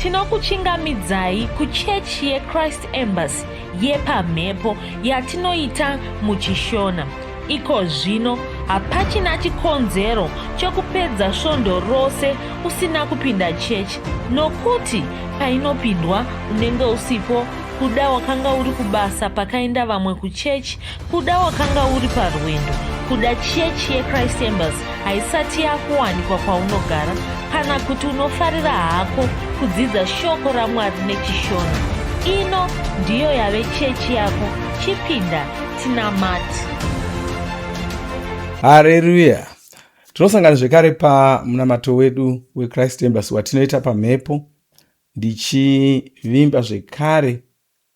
Tinokuchingamidzai kuchechi yeChrist Embassy yepamhepo yatinoita muchiShona. Iko zvino hapachina chikonzero chekupedza svondo rose usina kupinda chechi nokuti painopindwa unenge usipo kuda wakanga uri kubasa pakaenda vamwe kuchechi kuda wakanga uri parwendo kuda chechi yechrist embassy haisati yakuwanikwa kwaunogara kana kuti unofarira hako kudzidza shoko ramwari nechishona ino ndiyo yave chechi yako chipinda tinamati hareruya tinosangana zvekare pamunamato wedu wechrist embassy watinoita pamhepo ndichivimba zvekare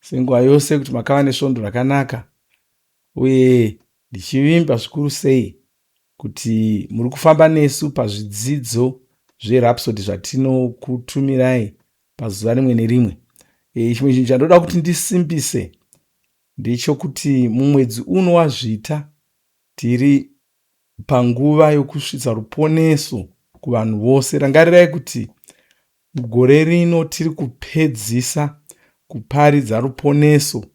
senguva yose kuti makava nesvondo rakanaka uye ndichivimba zvikuru sei kuti muri kufamba nesu pazvidzidzo zverhapsody zvatinokutumirai pazuva rimwe nerimwe e, chimwe chinhu chandoda kuti ndisimbise ndechokuti mumwedzi uno wazvita tiri panguva yokusvitsa ruponeso kuvanhu vose rangarirai kuti mugore rino tiri kupedzisa kuparidza ruponeso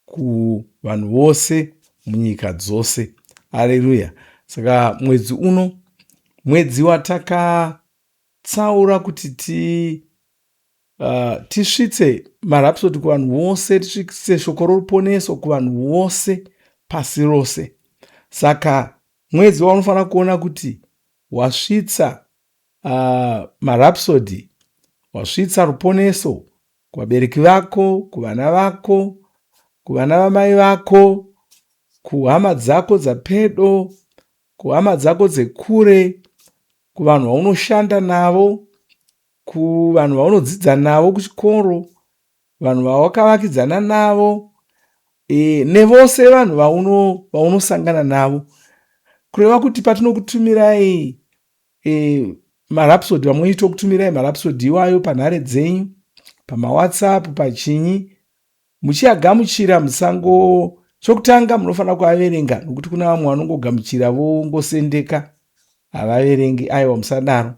kuvanhu vose munyika dzose areruya saka mwedzi uno mwedzi watakatsaura kuti ti uh, tisvitse marhapsody kuvanhu vose tisvitse shoko roruponeso kuvanhu vose pasi rose saka mwedzi waunofanira kuona kuti wasvitsa uh, marhapsody wasvitsa ruponeso kuvabereki vako kuvana vako kuvana vamai vako kuhama dzako dzapedo kuhama dzako dzekure kuvanhu vaunoshanda navo kuvanhu vaunodzidza navo kuchikoro vanhu vawakavakidzana navo e, nevose vanhu vaunosangana navo kureva kuti patinokutumirai e, marhapsody vamwe tokutumirai marhapsody iwayo panhare dzenyu pamawhatsapp pachinyi muchiagamuchira musango chokutanga munofanira kuaverenga nokuti kuna vamwe vanongogamuchira vongosendeka havaverengi aiwa musadaro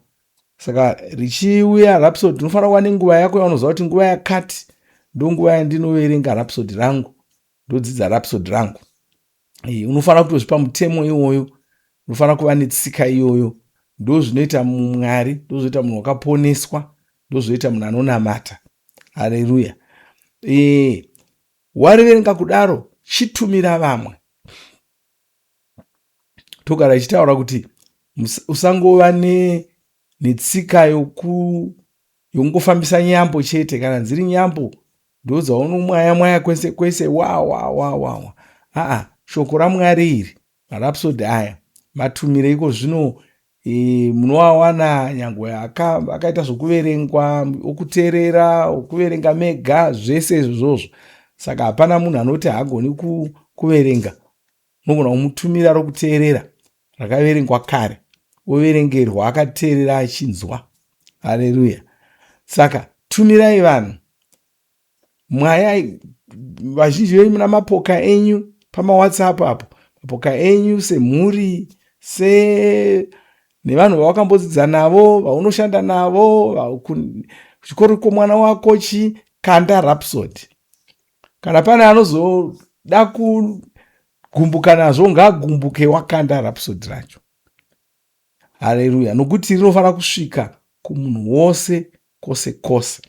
saka richiuya rhapsody unofanira kuva nenguva yako yaunoziva kuti nguva yakati ndonguva yandinoverenga rhapsody rangu ndodzidza rhapsody rangu e, unofanira kutozvipa mutemo iwoyo unofanira kuva netsika iyoyo ndozvinoita mumwari ndozvinoita munhu wakaponeswa ndozvinoita munhu anonamata hareruya e, wariverenga kudaro chitumira vamwe togara ichitaura kuti usangova netsika yoku yokungofambisa nyambo chete kana dziri nyambo ndodzaunomwaya mwaya kwese kwese wa wa wa wa wa aa shoko ramwari iri marapsody aya matumire iko zvino e, munoawana nyangwe akaita zvokuverengwa okuteerera okuverenga mega zvese izvozvozvo saka hapana munhu anoti haagoni kuverenga unogona kumutumira rokuteerera rakaverengwa kare overengerwa akateerera achinzwa hareruya saka tumirai vanhu mwayai vazhinji venyu muna mapoka enyu pamawhatsapp apo mapoka enyu semhuri se nevanhu vawakambodzidza navo vaunoshanda navo kuchikoro kwomwana wako chi kanda rhapsody kana pane anozoda kugumbuka nazvo ngaagumbuke wakanda rhapsody racho hareruya nokuti rinofanira kusvika kumunhu wose kwose kwose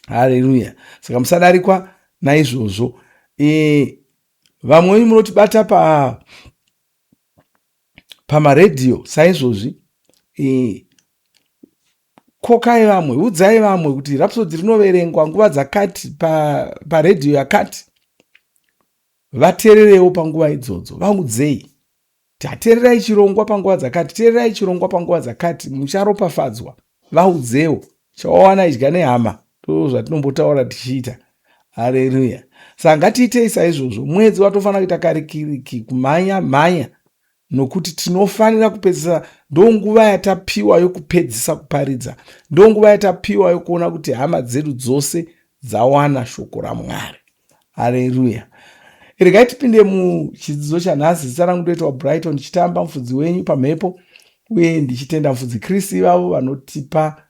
hareruya saka musadarikwa naizvozvo e, vamwe venyu munotibata pa pamaredhiyo saizvozvi e, kokai vamwe udzai vamwe kuti rhapsody rinoverengwa nguva dzakati paredhiyo pa yakati vateererewo panguva idzodzo vaudzei tateererai chirongwa panguva dzakati teererai chirongwa panguva dzakati mucharopafadzwa vaudzewo chawawana idya nehama ndo zvatinombotaura tichiita hareruya saka ngatiitei saizvozvo mwedzi watofanira kuita karikiriki kumhanya mhanya nokuti tinofanira kupedzisa ndonguva yatapiwa yokupedzisa kuparidza ndonguva yatapiwa yokuona kuti hama dzedu dzose dzawana shoko ramwari hareruya regai tipinde muchidzidzo chanhasi zita rangu ndoitwa brighton ndichitamba mufudzi wenyu pamhepo uye ndichitenda mufudzi chris ivavo vanotipa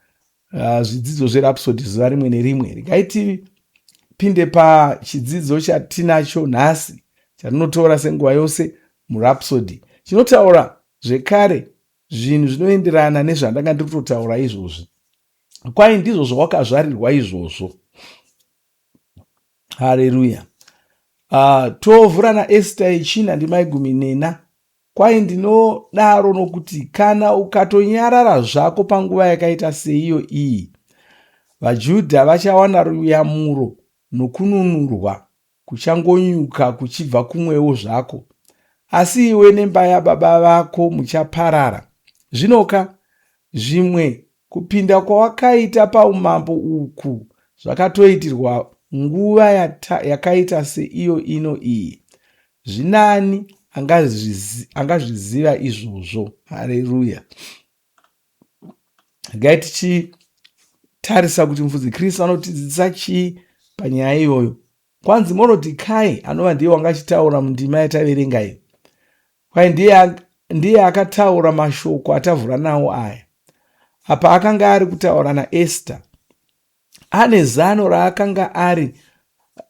Zvidzidzo zveRhapsody zuva rimwe nerimwe. Regai tipinde pachidzidzo chatinacho nhasi chatinotora senguva yose muRhapsody chinotaura zvekare zvinhu zvinoenderana nezvandanga ndiri kutotaura izvozvi. Kwai ndizvo zvawakazvarirwa izvozvo. Hareruya. Tovhura naEsita yechina ndima yegumi nena. Kwai ndinodaro nokuti kana ukatonyarara zvako panguva yakaita seiyo iyi, vaJudha vachawana ruyamuro nokununurwa kuchangonyuka kuchibva kumwewo zvako. Asi iwe nemba yababa vako muchaparara. Zvinoka, zvimwe kupinda kwawakaita paumambo uku zvakatoitirwa nguva yakaita seiyo ino iyi. Zvinani angazviziva izvozvo? Hareruya. Regai tichitarisa kuti mufudzi Kristu anotidzidzisa chii panyaya iyoyo. Kwanzi Morodhikai anova ndiye wanga achitaura mundima yataverenga iyo. Kwai ndiye, ndiye akataura mashoko atavhura nawo aya. Apa akanga ari kutaura naEsta. Ane zano raakanga ari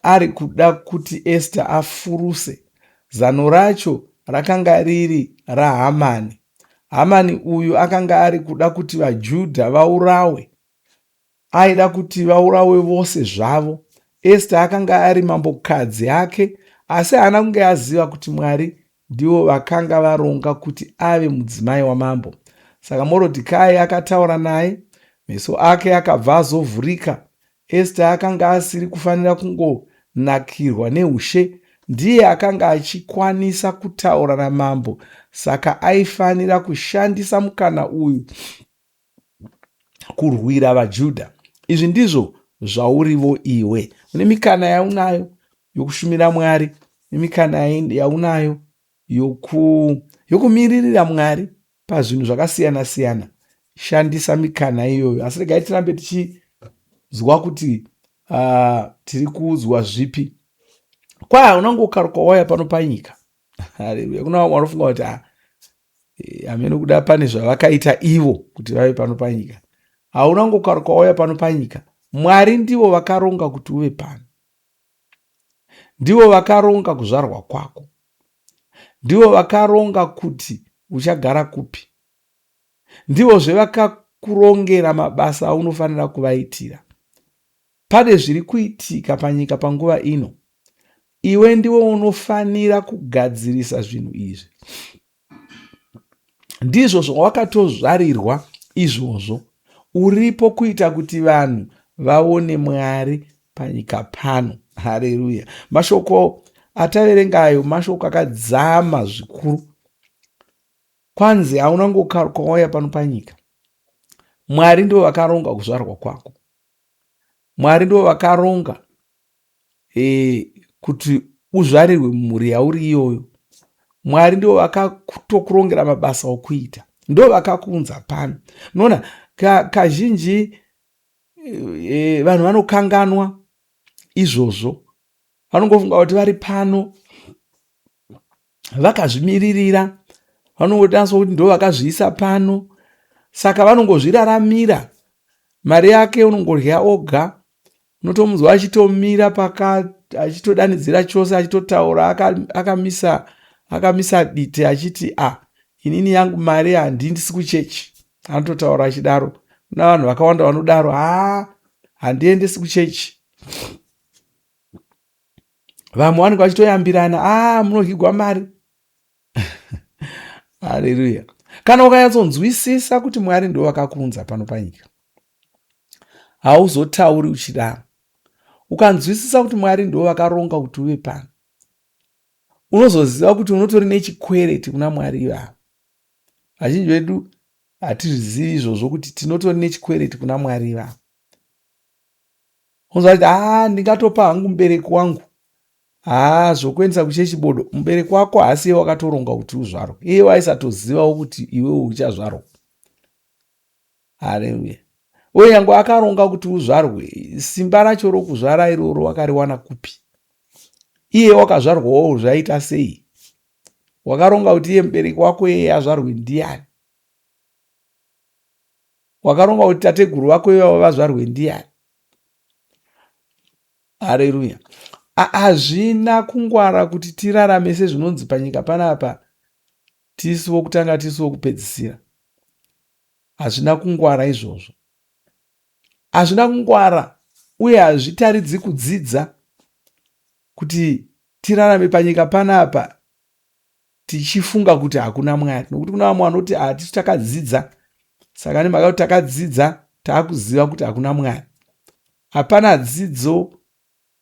ari kuda kuti Esta afuruse. Zano racho rakanga riri raHamani. Hamani uyu akanga ari kuda kuti vaJudha vaurawe. Aida kuti vaurawe vose zvavo. Esta akanga ari mambokadzi ake, asi haana kunge aziva kuti Mwari ndivo vakanga varonga kuti ave mudzimai wamambo. Saka Morodhikai akataura naye, meso ake akabva azovhurika. Esta akanga asiri kufanira kungonakirwa neushe, ndiye akanga achikwanisa kutaura namambo, saka aifanira kushandisa mukana uyu kurwira vaJudha. Izvi ndizvo zvaurivo iwe. Une mikana yaunayo yokushumira Mwari, nemikana yaunayo yokumiririra Mwari pazvinhu zvakasiyana siyana. Shandisa mikana iyoyo. Asi regai tirambe tichinzwa kuti tiri kuudzwa zvipi. Kwai hauna kungokaruka wauya pano panyika. Haleluya. Kuna vamwe vanofunga kuti ah, eh, hameno kuda pane zvavakaita ivo kuti vave pano panyika. Hauna kungokaruka wauya pano panyika. Mwari ndivo vakaronga kuti uve pano. Ndivo vakaronga kuzvarwa kwako. Ndivo vakaronga kuti uchagara kupi. Ndivozve vakakurongera mabasa aunofanira kuvaitira. Pane zviri kuitika panyika panguva ino. Iwe ndiwe unofanira kugadzirisa zvinhu izvi. Ndizvo zvawakatozvarirwa izvozvo. Uripo kuita kuti vanhu vaone Mwari panyika pano. Hareruya. Mashoko ataverenga ayo mashoko akadzama zvikuru. Kwanzi hauna ngokaruka wauya pano panyika. Mwari ndivo vakaronga kuzvarwa kwako. Mwari ndivo vakaronga e, kuti uzvarirwe mumhuri yauri iyoyo. Mwari ndivo vakatokurongera mabasa okuita, ndo vakakuunza pano. Unoona kazhinji e, vanhu vanokanganwa izvozvo, vanongofunga kuti vari pano vakazvimiririra, vanongotanzwa kuti ndo vakazviisa pano, saka vanongozviraramira. Mari yake unongorya oga, unotomunzwa achitomira paka achitodanidzira chose achitotaura akamisa akamisa dite achiti a ah, inini yangu mari handindisi kuchechi. Anototaura achidaro. Kuna vanhu vakawanda vanodaro, haa handiendesi kuchechi. Vamwe vanenge vachitoyambirana, a munodyigwa mari. Haleluya. Kana ukanyatsonzwisisa kuti Mwari ndiwo vakakuunza pano panyika, hauzotauri uchidaro. Ukanzwisisa kuti Mwari ndiwo vakaronga kuti uve pano, unozoziva kuti unotori nechikwereti kuna Mwari ivavo. Vazhinji vedu hatizvizivi izvozvo kuti tinotori nechikwereti kuna Mwari ivavo. Unzwa kuti haa ndingatopa hangu mubereki wangu, haa zvokuendesa kuchechi bodo. Mubereki wako haasi iye wakatoronga kuti uzvarwe, iye waisatozivawo kuti iwewe uchazvarwa. Haleluya. Uye nyange akaronga kuti uzvarwe, simba racho rokuzvara iroro wakariwana kupi? Iye wakazvarwawo zvaita sei? Wakaronga kuti iye mubereki wako iye azvarwe ndiani? Wakaronga kuti tateguru vako ivavo vazvarwe ndiani? Hareruya. Hazvina kungwara kuti tirarame sezvinonzi panyika panapa tisu vokutanga tisu vokupedzisira. Hazvina kungwara izvozvo. Hazvina kungwara uye hazvitaridzi kudzidza kuti tirarame panyika panapa tichifunga kuti hakuna Mwari, nokuti kuna vamwe vanoti hatisu takadzidza, saka nemhaka kuti takadzidza taakuziva kuti hakuna Mwari. Hapana dzidzo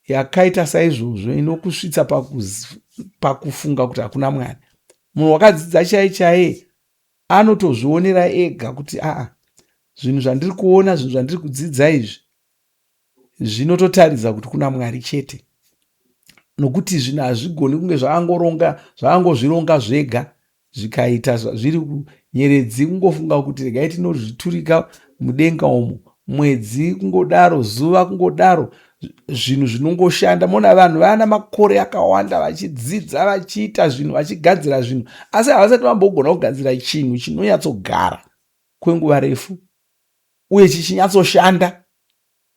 yakaita saizvozvo inokusvitsa pakufunga kuti hakuna Mwari. Munhu wakadzidza chaiye chaiye anotozvionera ega kuti aa, zvinhu zvandiri kuona, zvinhu zvandiri kudzidza izvi zvinototaridza kuti kuna Mwari chete, nokuti zvinhu hazvigoni kunge zvakangoronga zvakangozvironga zvega zvikaita zviri nyeredzi kungofunga kuti regai tinozviturika mudenga umo, mwedzi kungodaro, zuva kungodaro, zvinhu zvinongoshanda. Mona vanhu vana makore akawanda vachidzidza, vachiita zvinhu, vachigadzira zvinhu, asi havasati vambogona kugadzira chinhu chinonyatsogara kwenguva refu uye chichinyatsoshanda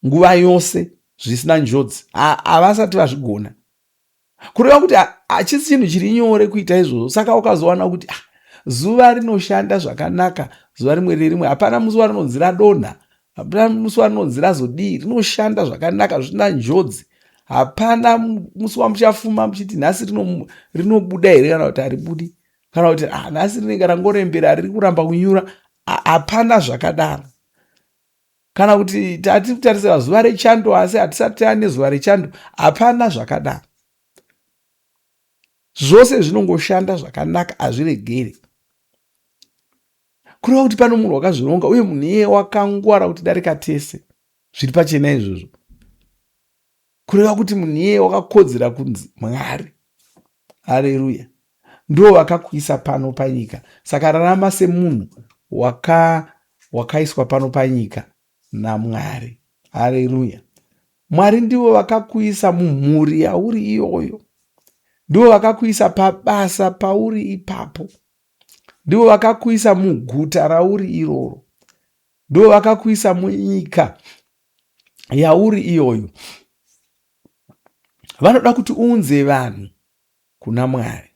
nguva yose zvisina njodzi. Havasati vazvigona. Kureva kuti hachisi chinhu chiri nyore kuita izvozvo. Saka ukazowana kuti ah, zuva rinoshanda zvakanaka zuva rimwe rerimwe, hapana musi warinonzi radonha, hapana musi warinonzi razodii, rinoshanda zvakanaka zvisina njodzi. Hapana musi wamuchafuma muchiti nhasi rinobuda here kana kuti haribudi, kana kuti ah, nhasi rinenge rangorembera riri kuramba kunyura. Hapana zvakadaro. Kana kuti tati kutarisira zuva rechando asi hatisati taane zuva rechando. Hapana zvakadaro. Zvose zvinongoshanda zvakanaka, hazviregeri. Kureva kuti pano munhu wakazvironga, uye munhu iyeye wakangwara kuti darika tese. Zviri pachena izvozvo. Kureva kuti munhu iyeye wakakodzera kunzi Mwari. Hareruya. Ndo vakakuisa pano panyika. Saka rarama semunhu wakaiswa pano panyika naMwari. Hareruya. Mwari ndivo vakakuisa mumhuri yauri iyoyo. Ndivo vakakuisa pabasa pauri ipapo. Ndivo vakakuisa muguta rauri iroro. Ndivo vakakuisa munyika yauri iyoyo. Vanoda kuti uunze vanhu kuna Mwari.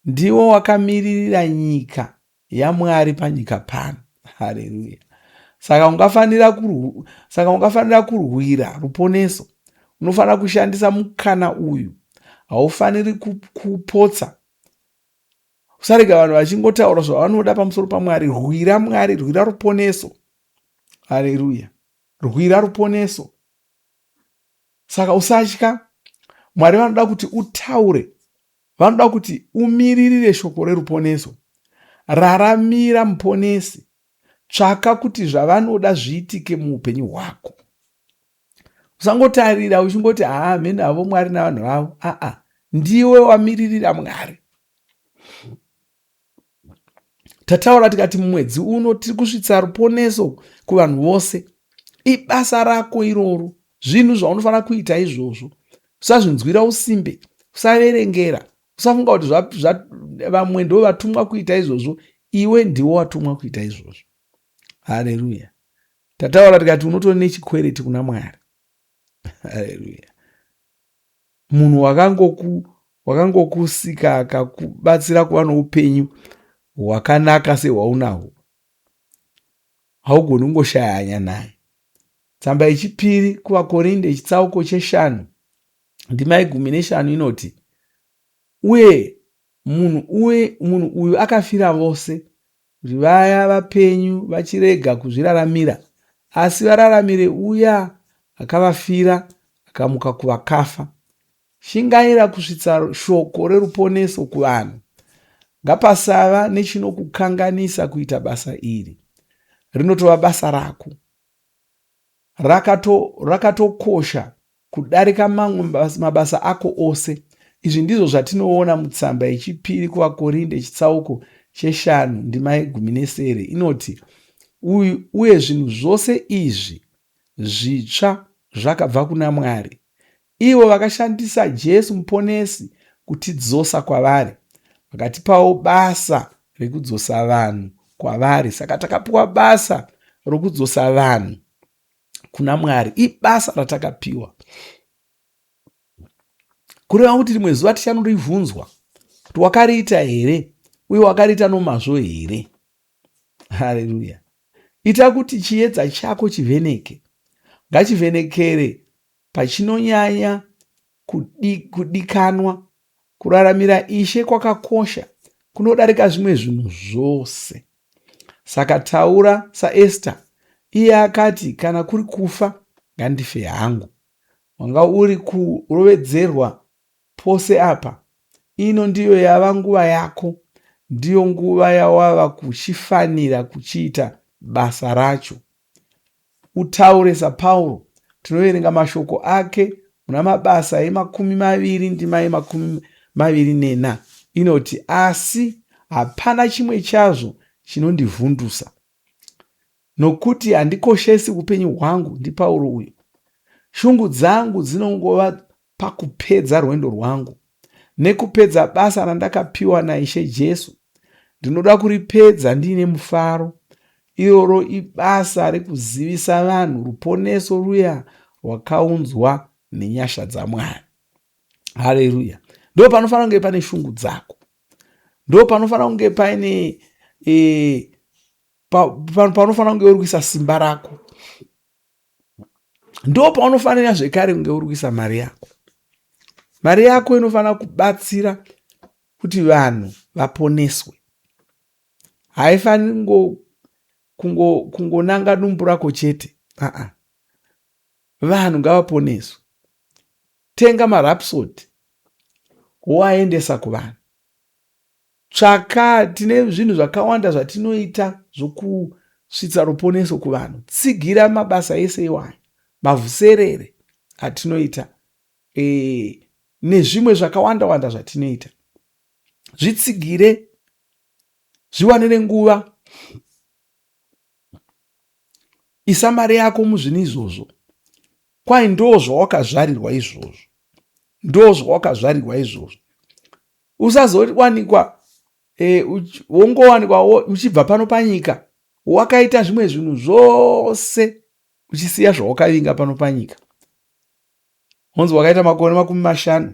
Ndiwo wakamiririra nyika yaMwari panyika pano. Haleluya. Saka ungafanira saka ungafanira kurwira ruponeso. Unofanira kushandisa mukana uyu. Haufaniri kupotsa. Usarega vanhu vachingotaura zvavanoda pamusoro paMwari. Rwira Mwari, rwira ruponeso. Haleluya. Rwira ruponeso. Saka usatya. Mwari vanoda kuti utaure. Vanoda kuti umiririre shoko reruponeso. Raramira muponesi. Tsvaka kuti zvavanoda zviitike muupenyu hwako. Usangotarira uchingoti haa mheni havo Mwari navanhu vavo. Aa, ndiwe wamiririra Mwari. Tataura tikati mumwedzi uno tiri kusvitsa ruponeso kuvanhu vose. Ibasa rako iroro. Zvinhu zvaunofanira kuita izvozvo. Usazvinzwira usimbe, usaverengera, usafunga kuti vamwe ndo vatumwa kuita izvozvo. Iwe ndiwe watumwa kuita izvozvo. Haleluya. Tataura tikati unotori nechikwereti kuna Mwari. Haleluya. Munhu wakangokusika akakubatsira kuva noupenyu hwakanaka sehwaunahwo, haugoni kungoshaya hanya naye. Tsamba yechipiri kuvaKorinde chitsauko cheshanu ndima yegumi neshanu inoti, uye munhu uye munhu uyu akafira vose, kuti vaya vapenyu vachirega kuzviraramira, asi vararamire uya akavafira akamuka kuvakafa. Shingaira kusvitsa shoko reruponeso kuvanhu. Ngapasava nechinokukanganisa kuita basa iri. Rinotova basa rako. Rakatokosha kudarika mamwe mabasa ako ose. Izvi ndizvo zvatinoona mutsamba yechipiri kuvaKorinde chitsauko cheshanu ndima yegumi nesere inoti, Uye zvinhu zvose izvi zvitsva zvakabva kuna Mwari, Ivo vakashandisa Jesu Muponesi kutidzosa kwavari. Vakatipawo basa rekudzosa vanhu kwavari. Saka takapiwa basa rokudzosa vanhu kuna Mwari. Ibasa ratakapiwa. Kureva kuti rimwe zuva tichanoribvunzwa kuti wakariita here uye wakariita nomazvo here. Haleluya. Ita kuti chiedza chako chivheneke. Ngachivhenekere pachinonyanya kudikanwa. Kuraramira Ishe kwakakosha kunodarika zvimwe zvinhu zvose. Saka taura saEsta, iye akati, kana kuri kufa, ngandife hangu. Wanga uri kurovedzerwa pose apa. Ino ndiyo yava nguva yako. Ndiyo nguva yawava kuchifanira kuchiita basa racho. Utaure saPauro. Tinoverenga mashoko ake muna Mabasa yemakumi maviri ndima yemakumi maviri nena inoti, Asi hapana chimwe chazvo chinondivhundusa. Nokuti handikoshesi upenyu hwangu, ndiPauro uyu. Shungu dzangu dzinongova pakupedza rwendo rwangu nekupedza basa randakapiwa naIshe Jesu. Ndinoda kuripedza ndiine mufaro. Iroro ibasa rekuzivisa vanhu ruponeso ruya rwakaunzwa nenyasha dzaMwari. Haleluya! Ndo panofanira kunge pane shungu dzako, ndo panofanira kunge paine e, panofanira kunge uri kuisa simba rako ndo paunofanira zvekare kunge uri kuisa mari yako mari yako inofanira kubatsira kuti vanhu vaponeswe haifaniri kungonanga dumbu rako chete aa vanhu ngavaponeswe tenga marapsody woaendesa kuvanhu Tsvaka, tine zvinhu zvakawanda zvatinoita zvokusvitsa ruponeso kuvanhu. Tsigira mabasa ese iwayo, mavhuserere atinoita e, nezvimwe zvakawanda wanda zvatinoita. Zvitsigire, zviwanire nguva, isa mari yako muzvinhu izvozvo. Kwai ndoo zvawakazvarirwa izvozvo, ndoo zvawakazvarirwa izvozvo. Usazowanikwa e, wongowanikwa uchibva pano panyika wakaita zvimwe zvinhu zvose uchisiya zvawakavinga pano panyika. Honzi wakaita makore 50,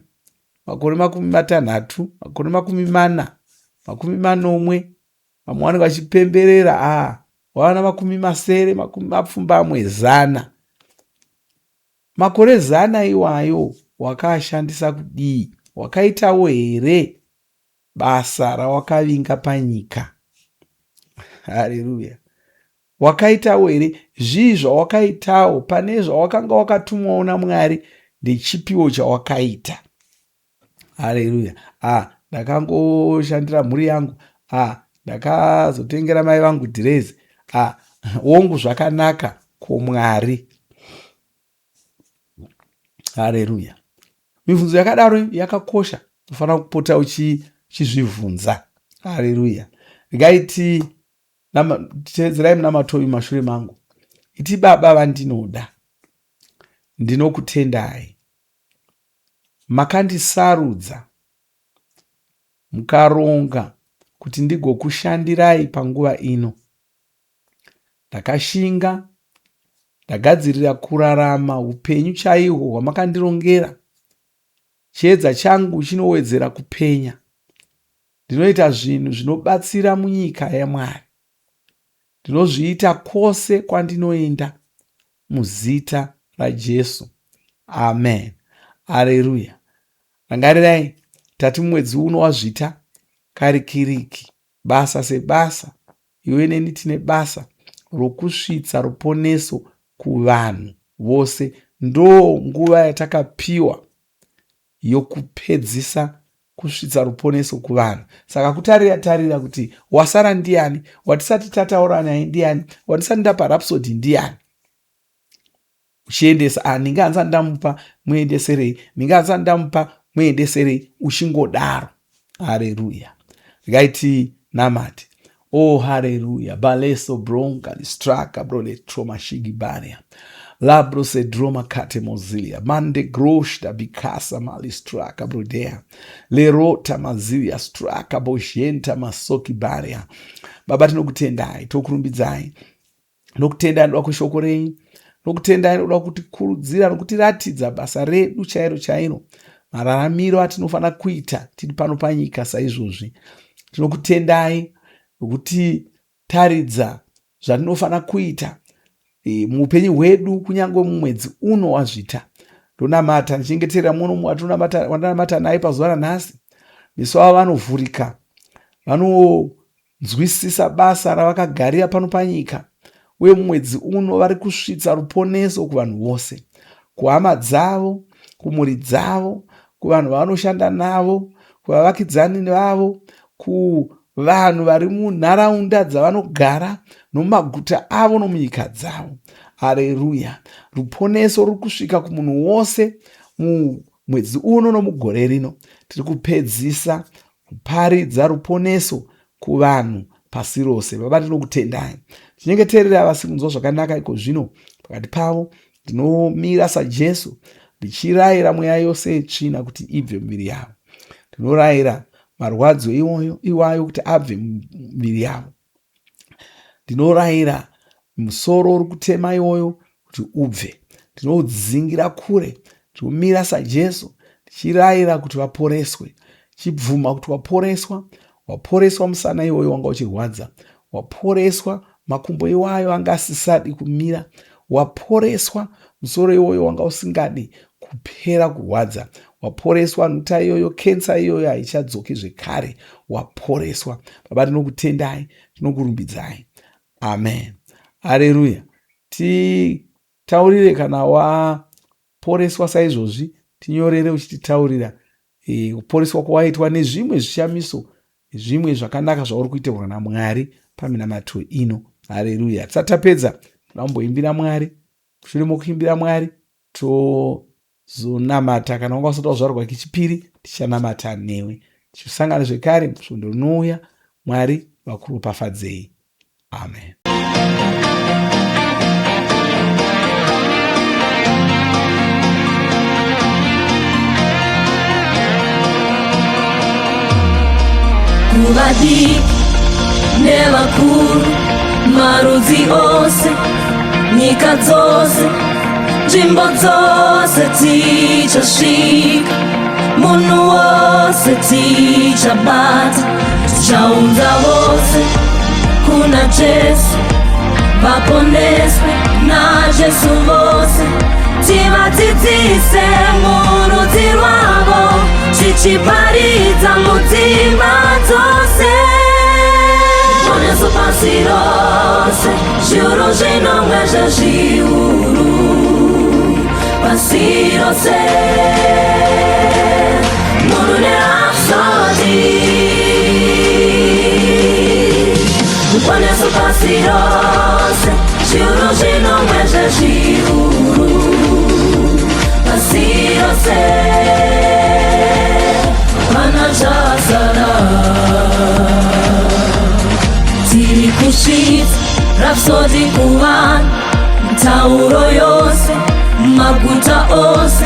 makore 60, makore 40, 70, vamwe vanenge vachipemberera a ah, wava namakumi masere, 70, 100. Makore 100 iwayo wakaashandisa kudii? Wakaitawo here basa rawakavinga panyika? Haleluya. Wakaitawo here? Zvii zvawakaitawo pane zvawakanga wakatumwawo naMwari? Ndechipiwo chawakaita? Haleluya. Ah, ndakangoshandira mhuri yangu. Ah, ndakazotengera mai vangu dhirezi. Ah, wongu zvakanaka ko Mwari. Haleluya. Mibvunzo yakadaro yakakosha, unofanira kupota uchizvibvunza. Haleluya. Ngaiti teedzerai munamato uyu mashure mangu. Iti Baba vandinoda, ndinokutendai. Makandisarudza mukaronga kuti ndigokushandirai panguva ino. Ndakashinga, ndagadzirira kurarama upenyu chaihwo hwamakandirongera. Chiedza changu chinowedzera kupenya. Ndinoita zvinhu zvinobatsira munyika yaMwari. Ndinozviita kwose kwandinoenda muzita raJesu. Amen. Areruya. Rangarirai, tati mumwedzi uno waZvita, karikiriki, basa sebasa, iwe neni tine basa rokusvitsa ruponeso kuvanhu vose. Ndo nguva yatakapiwa yokupedzisa kusvitsa ruponeso kuvanhu. Saka kutarira tarira kuti wasara ndiani, watisati tataura naye ndiani, watisati ndapa Rhapsody ndiani. Uchiendesa, ah, ndinge handisati ndamupa, muendeserei, ndinge handisati ndamupa, muendeserei, uchingodaro. Hareruya. Regai tinamate. Oh, haleluya. Baleso bronga listraka brole troma shigi baria. Labro sedroma kate mozilia. Mande groshda bikasa malistraka brodea. Lerota mazilia straka bojenta masoki baria. Baba tinokutendai, tokurumbidzai. Nokutendai nokuda kweshoko renyu. Nokutendai nokuda kutikurudzira nokutiratidza basa redu chairo chairo, mararamiro atinofanira kuita tiri pano panyika saizvozvi. Tinokutendai nokutitaridza zvatinofanira kuita e, muupenyu hwedu kunyange mumwedzi uno wazvita. Ndonamata ndichengeterera mumwe nomumwe wandinamata naye pazuva ranhasi. Meso avo vanovhurika, vanonzwisisa basa ravakagarira pano panyika, uye mumwedzi uno vari kusvitsa ruponeso kuvanhu vose, kuhama dzavo, kumhuri dzavo, kuvanhu vavanoshanda navo, kuvavakidzani vavo, kuvanhu vari munharaunda dzavanogara nomumaguta avo nomunyika dzavo. Areruya! Ruponeso ruri kusvika kumunhu wose mumwedzi uno nomugore rino. Tiri kupedzisa kuparidza ruponeso kuvanhu pasi rose. Baba, ndinokutendai. Tinyengeterera vasiri kunzwa zvakanaka iko zvino pakati pavo. Ndinomira saJesu ndichirayira mweya yose yetsvina kuti ibve mumiviri yavo. Ndinorayira marwadzo iwoyo iwayo kuti abve mumiviri yavo. Ndinorayira musoro uri kutema iwoyo kuti ubve. Ndinoudzingira kure. Ndinomira saJesu ndichirayira kuti vaporeswe. Chibvuma kuti waporeswa, waporeswa musana iwoyo wanga uchirwadza, waporeswa makumbo iwayo anga asisadi kumira, waporeswa musoro iwoyo wanga usingadi kupera kurwadza, waporeswa nhuta iyoyo, kensa iyoyo haichadzoki zvekare, waporeswa. Baba, tinokutendai, tinokurumbidzai. Amen. Hareruya. Titaurire kana waporeswa saizvozvi, tinyorere uchititaurira e, kuporeswa kwawaitwa nezvimwe zvishamiso, zvimwe zvakanaka zvauri kuitirwa naMwari paminamato ino. Hareruya. Tisati tapedza, toda kumboimbira Mwari. Mushure mokuimbira Mwari, tozonamata. Kana wanga usati wazvarwa kechipiri, tichanamata newe. Tichisangana zvekare svondo rinouya. Mwari vakuropafadzei. Amen. Kuvadiki nevakuru, marudzi ose, nyika dzose, nzvimbo dzose tichasvika, munhu wose tichabata, tichaunza vose kuna Jesu, vaponeswe naJesu vose, tivadzidzise murudzi rwavo, tichiparidza mudzimba dzose. Poneso pasi rose, zviuru zvinomwe zvezviuru pasi rose. Munhu nerhapsody, ruponeso pasi rose, zviuru zvinomwe zvezviuru pasi rose. Hapana chasara, tiri kusvitsa rhapsody kuvanhu, mitauro yose, maguta ose,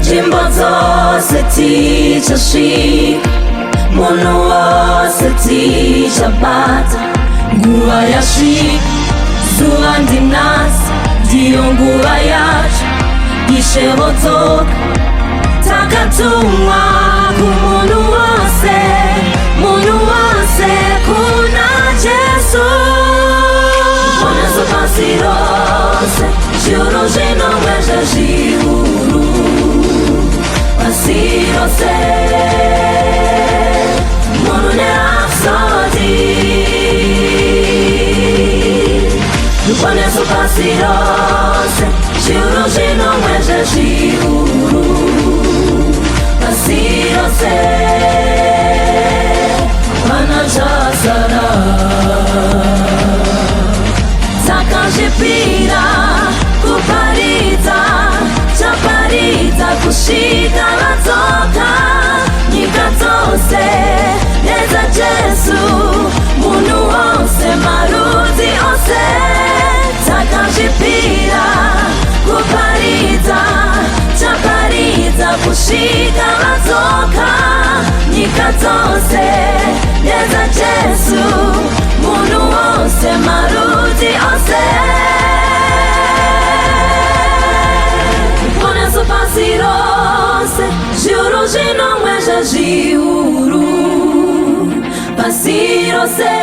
nzvimbo dzose tichasvika, munhu wose tichabata. Nguva yasvika, zuva ndinhasi, ndiyo nguva yacho, Ishe vodzoka. Takatumwa kumunhu wose, munhu wose kuna Jesu. Poneso pasi rose, zviuru zvinomwe zvezviuru pasi rose. Munhu nerhapsody, ruponeso pasi rose, zviuru zvinomwe zvezviuru pasi rose. Hapana chasara, takazvipira kuparidza, chaparidza kusvika vadzoka. Nyika dzose ndedza Jesu, munhu wose, marudzi ose. Takazvipira kuparidza, chaparidza kusvika vadzoka. Nyika dzose ndedza Jesu, munhu wose, marudzi ose. zvinomwe zvezviuru pasi rose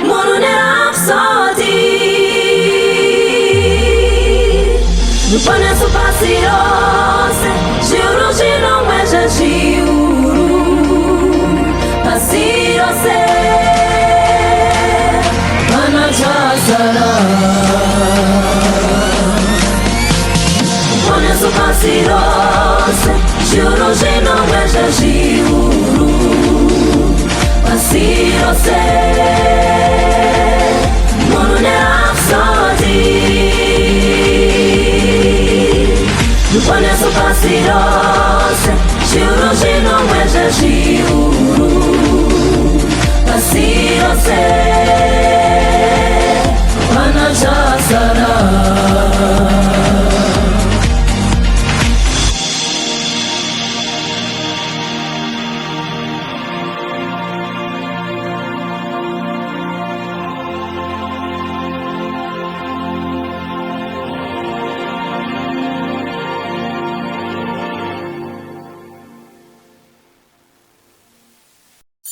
munhu nerapsodi ruponeso pasi rose zviuru zvinomwe zvezviuru pasi rose vana chasara ruponeso pasi rose zviuru zvinomwe zvezviuru pasi rose munhu nerapsodi ruponeso pasi rose zviuru zvinomwe zvezviuru pasi rose vana chasara.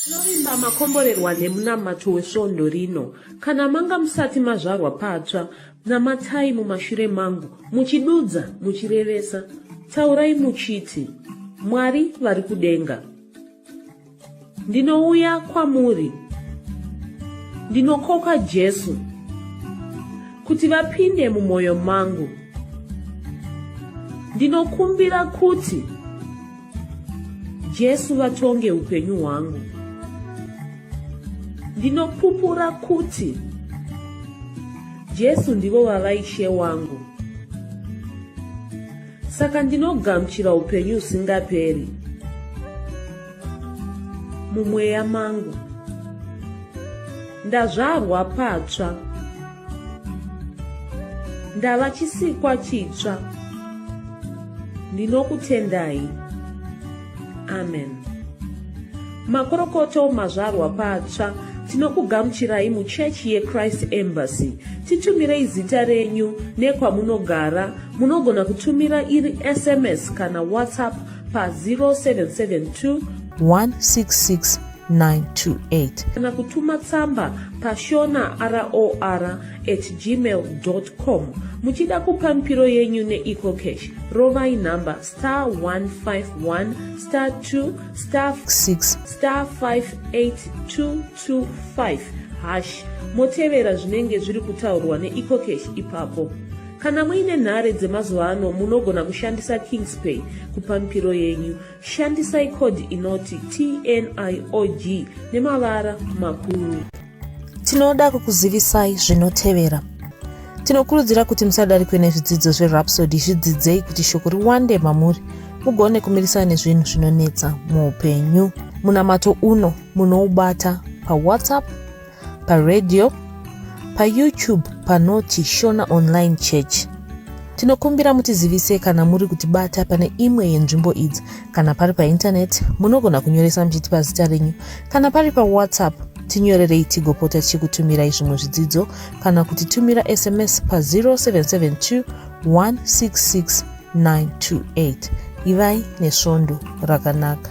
Tinovimba makomborerwa nemunamato wesvondo rino. Kana manga musati mazvarwa patsva, namatai mumashure mangu, muchidudza, muchirevesa. Taurai muchiti, Mwari vari kudenga. Ndinouya kwamuri. Ndinokoka Jesu kuti vapinde mumwoyo mangu. Ndinokumbira kuti Jesu vatonge upenyu hwangu. Ndinopupura kuti Jesu ndivo vava Ishe wangu. Saka ndinogamuchira upenyu husingaperi mumweya mangu. Ndazvarwa patsva. Ndava chisikwa chitsva. Ndinokutendai. Amen. Makorokoto mazvarwa patsva. Tinokugamuchirai muchechi yeChrist Embassy. Titumirei zita renyu nekwamunogara. Munogona kutumira iri SMS kana WhatsApp pa 0772 166 928 kana kutuma tsamba pashona ror at gmail com. Muchida kupa mipiro yenyu neEcoCash, rovai nhamba star 151 star 2 star 6 star 58225 hash, motevera zvinenge zviri kutaurwa neEcoCash ipapo. Kana muine nhare dzemazuva ano, munogona kushandisa Kingspay kupa mipiro yenyu. Shandisai code inoti TNIOG nemavara makuru. Tinoda kukuzivisai zvinotevera. Tinokurudzira kuti musadarikwe nezvidzidzo zveRhapsody, zvidzidzei kuti shoko riwande mamuri mugone kumirisana nezvinhu zvinonetsa muupenyu. Munamato uno munoubata paWhatsApp, paradio, paYouTube panoti Shona Online Church. Tinokumbira mutizivise kana muri kutibata pane imwe yenzvimbo idzi. Kana pari paintaneti, munogona kunyoresa muchitipa zita renyu. Kana pari paWhatsApp, tinyorerei tigopota tichikutumirai zvimwe zvidzidzo kana kutitumira SMS pa 0772 166 928. Ivai nesvondo rakanaka.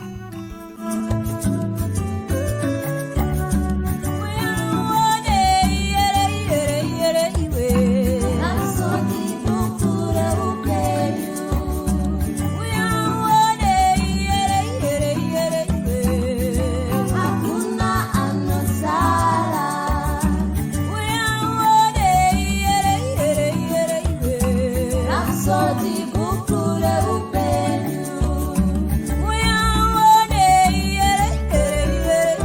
Rhapsody, bhuku reupenyu.